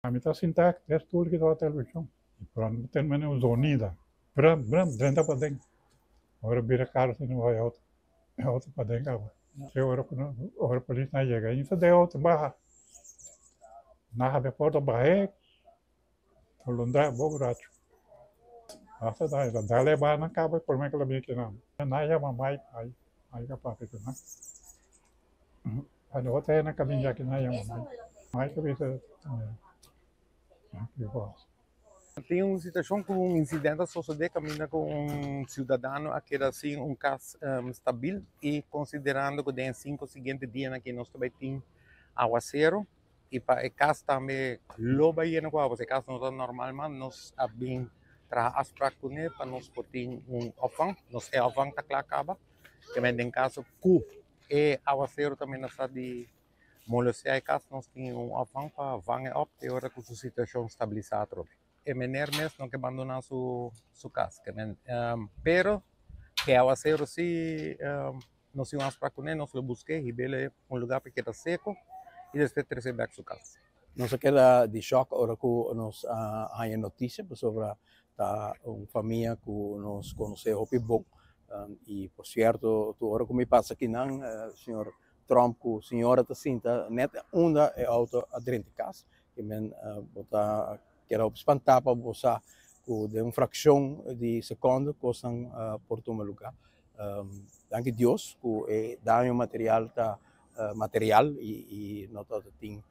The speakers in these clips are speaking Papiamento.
Ami ta sinta den stoel ki tabata televishon i pronto mi tende un zonida, brum brum drenta paden. Ora bira karo asina mi bai auto, e auto paden kaba. Te ora ku ora polisnan yega i ta den auto baha. Nan habri e porta bah'é, ta lundra bo buracho. Basta daño, ta dal e baha nan kaba prome ku lo bin kinan. Nan yama mai pai, mai ka papia ku nan. Pa no ta na kaminda ki nan yama mai. Mai ka bisa ki kos. Tin un situashon ku un insidente a sosodé kaminda ku un siudadano a keda sin un kas stabil i konsiderando ku den e sinku siguiente dianan aki nos ta bai tin awaseru i pa e kas tambe lo bai yena ku awa, si e kas no ta normal mas nos a bin traha afsprak kuné pa nos por tin un opvang, nos e opvang ta kla kaba, den kaso ku e awaseru ta menasá di molestia e kas, nos tin un opvang pa vang e op te ora ku su situashon stabilisá atrobe. E mener mes no ke bandoná su su kas, ke men pero e awaseru si nos tin un afsprak kuné, nos lo busk'é hib'é un lugá pa e keda seko i despues tres'é bèk su kas. Nos a keda di shòk ora ku nos a haña notisia pasobra ta un famia ku nos konosé hopi bon. I por sierto tur ora ku mi pasa akinan señor Trump ku señora ta sinta nèt unda e outo a drenta kas. I men bo ta keda hopi spantá pa bo sa ku den un frakshon di sekondo kosnan por tuma lugá. Danki Dios ku e daño material ta material i no ta tin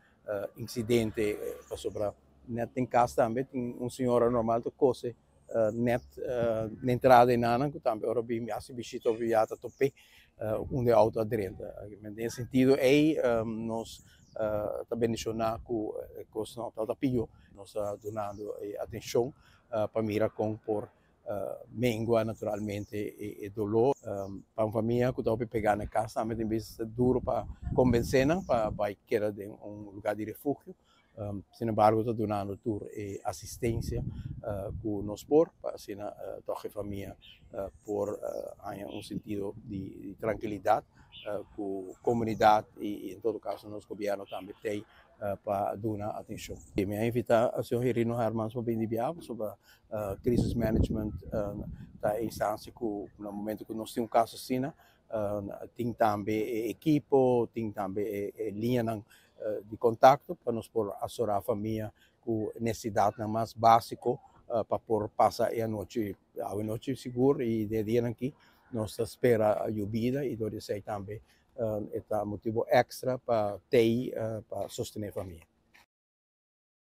insidente pasobra nèt den kas tambe tin un señora normal ta kose nèt na entrada e nanan ku tambe ora bin hasi bishita of ya ta top'é unda e outo a drenta. Den e sentido ei nos ta bendishoná ku e kos no tabata pió. Nos ta dunando e atenshon pa mira kon por mengua naturalmente e doló. Pa un famia ku ta hopi pegá na e kas tambe tin bes ta duro pa kombensé nan pa bai keda den un lugá di refugio. Sin embargo ta dunando tur e asistensia ku nos por pa asina tòg e famia por haña un sentido di trankilidat ku komunidat i en todo kaso nos gobièrnu tambe t'ei pa duna atenshon. Mi a invitá señor Herino Hermans pa bini bia pasobra Crisis Management ta e instansia ku na momento ku nos tin un kaso asina tin tambe e ekipo, tin tambe e liñanan di kontakto pa nos por asorá famia ku nesesidatnan mas básiko pa por pasa e anochi, awe nochi sigur i den e dianan aki nos ta spera yubida i dor di esei tambe e ta motibu èkstra pa tei pa sostené famia.